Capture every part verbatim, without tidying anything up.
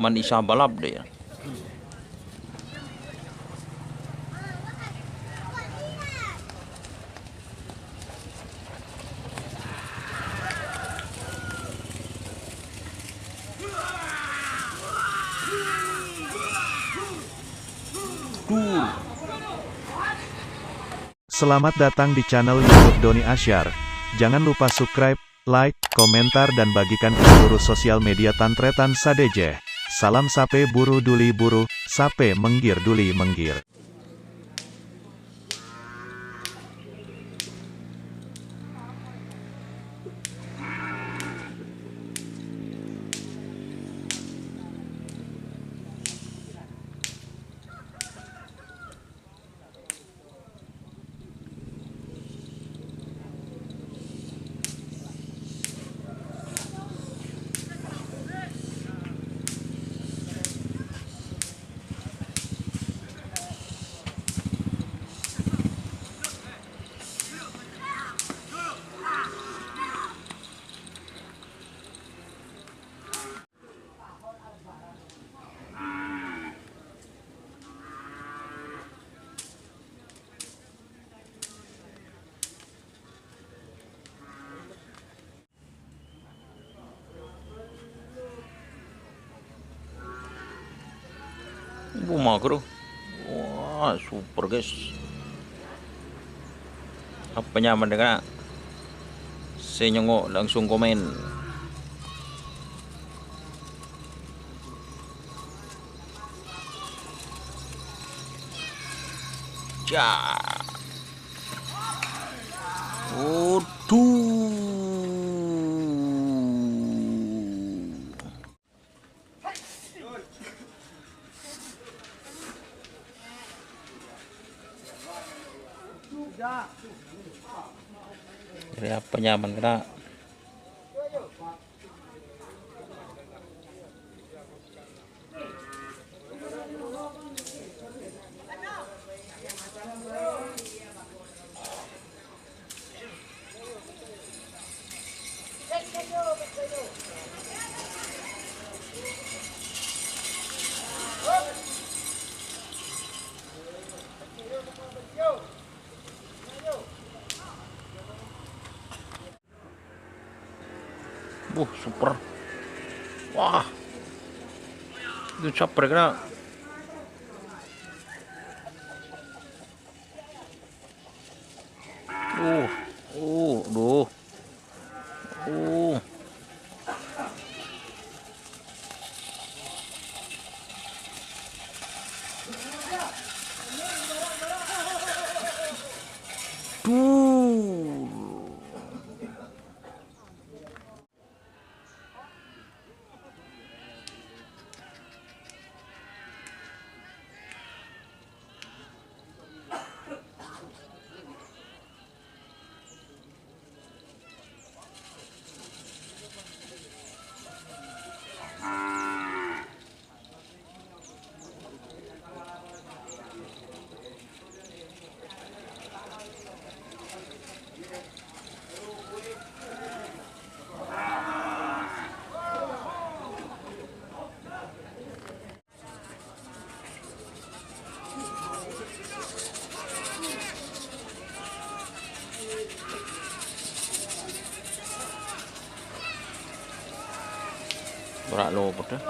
Man Isa balap deh ya. Duh. Selamat datang di channel YouTube Doni Asyar. Jangan lupa subscribe, like, komentar, dan bagikan ke seluruh sosial media tan-tarètan sadhâjâ. Salam sapè buru duli buru, sapè mèngghir duli mèngghir. Bu, mager. Wah, super, guys. Apa nyaman dengan sè nyongngo' langsung komen. Ja. Waduh. Jadi apa nyaman kena? Buh, super. Wah. Itu caper kena. Uh, uh, duh. Uh. Duh. Ora lopot, eh.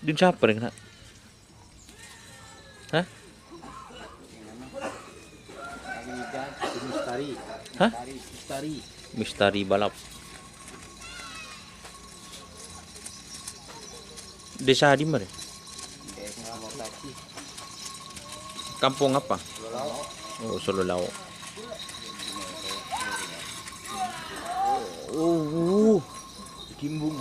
Din sapa rèng, Nak? Hah? Mistari. Hah? Mistari. Mistari balap. Desa di mana? Kampung apa? Oh, Sololao. Oh, Kimbung.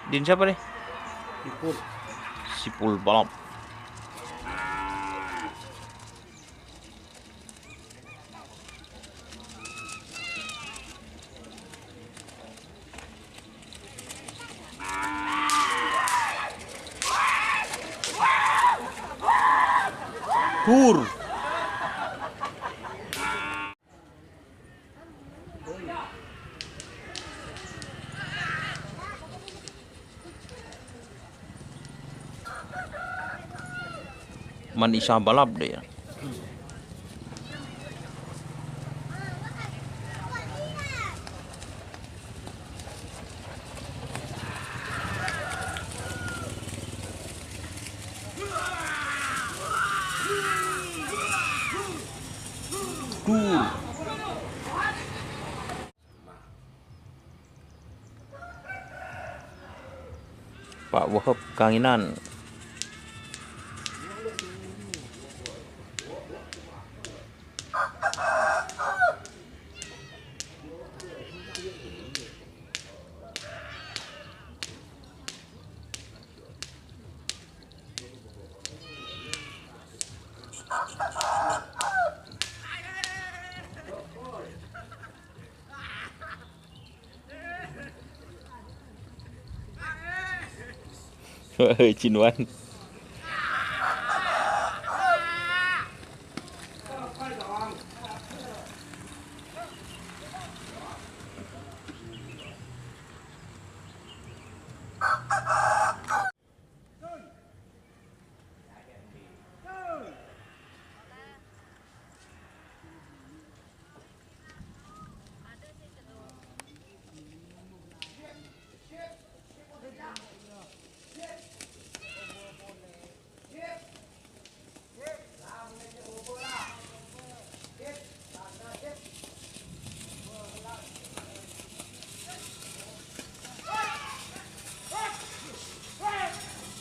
Din sapa, rè? Sipul. Sipul balap. Tur. Man Isa balap deh ya. Tur. Pa' Wahab Kanginan. Wah, Cinwan.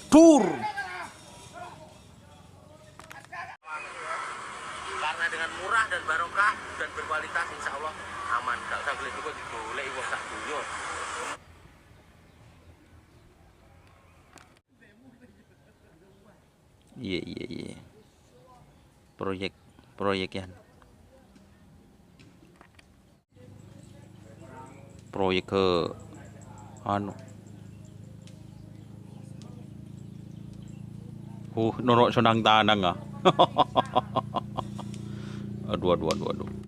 Tur. Karena dengan murah dan barokah dan berkualitas, insya Allah aman. Gak usah beli toko digolek wong sak dunia. Iya, iya, iya. Proyek, proyek ya. Proyek ke anu. Uh, noro' sonang tanang, ah. Aduh, aduh, aduh, aduh.